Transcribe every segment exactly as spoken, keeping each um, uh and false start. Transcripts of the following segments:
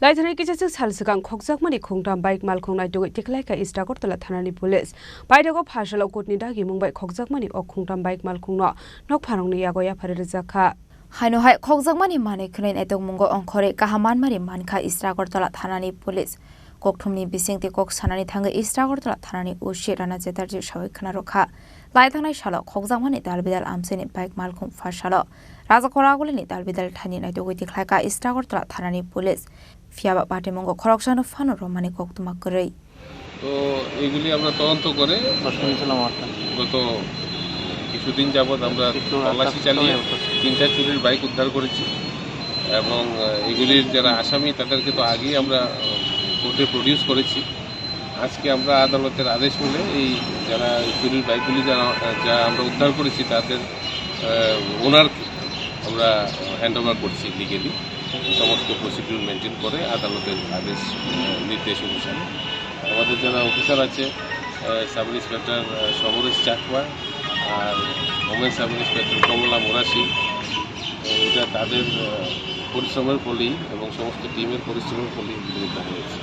Laithanai kisachwk sal swkang khokjakmani khungtam bike malkhung naitugwi tikhlaikha East Agartala thanani police. Paithago pharsalo courtni dagimung bai khokjakmani o khungtam bike malkhungno nokpharokni yago yaphari rwjakha. Haino hai khokjakmani manwi khwnwi naitokmungo ongkhorwi kaham manmari mankha East Agartala thanani police. Kokthumni bisingtwi kok sanani thangwi East Agartala thanani O C Rana Chatterjee sawi khna rwkha. Laithangnai salo khokjakmani dalbidal amchaini bike malkhung pharsalo Rajakhor Agulini dalbidal thani naitugwi tikhlaikha East Agartala thanani police. Phiyaba patimungo khoroksano phano romani koktwma kwrwi. তো এইগুলি আমরা তদন্ত করে গত কিছুদিন যাবৎ আমরা কিছু তল্লাশি একটা চালিয়ে সময় হতো। তিনটা চুরির বাইক উদ্ধার করেছি এবং, আহ, এগুলির যারা আসামি তাদেরকে তো আগেই আমরা, আহ, কোর্টে প্রডিউস করেছি। আজকে আমরা আদালতের আদেশ মেনে এই যারা চুরির বাইকগুলি যারা, আহ, যা আমরা উদ্ধার করেছি তাদের, আহ, ওনারকে আমরা হ্যান্ড ওভার করছি লিগেলি। সমস্ত প্রসিডিউর মেনটেন করে আদালতের আদেশ, আহ, নির্দেশ অনুসারে আমাদের যারা অফিসার আছে, আহ, সাব ইন্সপেক্টর, আহ, সমরেশ চাকমা আর ওমেন সাব ইন্সপেক্টর কমলা মোরাশি, আহ, এটা তাদের, আহ, পরিশ্রমের ফলেই এবং সমস্ত টিমের পরিশ্রমের ফলেই এগুলো উদ্ধার হয়েছে।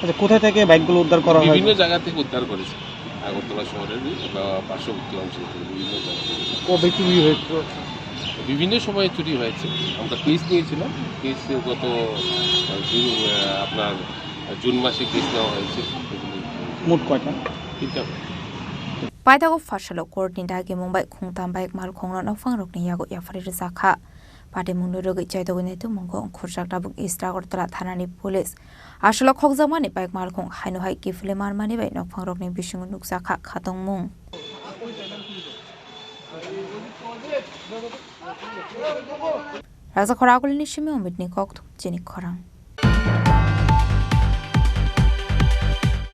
আচ্ছা, কোথা থেকে বাইকগুলো উদ্ধার করা হয়? বিভিন্ন জায়গা থেকে উদ্ধার করেছে। আগরতলা শহরের, আহ, পার্শ্ববর্তী অঞ্চল থেকে বিভিন্ন জায়গা থেকে। কবে চুরি হয়েছিল? বিভিন্ন সময়ে চুরি হয়েছে। আমরা কেস নিয়েছিলাম। কেস গত, আহ, জুন, আহ, আপনার, আহ, জুন মাসে কেস নেওয়া হয়েছে। মোট কয়টা? তিনটা। Paithago pharsalo courtni dagimung bai khungtam bike malkhungno nokphangrokni yago yaphari rwjakha. Patimungno rwgwi chaitogwi naitokmungo ongkhorjak tabuk East Agartala thanani police. Aswlo khokjakmani bike malkhung haino hai kiphilwi manmani bai nokphangrokni bisingo nukjakha khatungmung. Rajakhor Agulini simi Omitni kokthum chini khorang.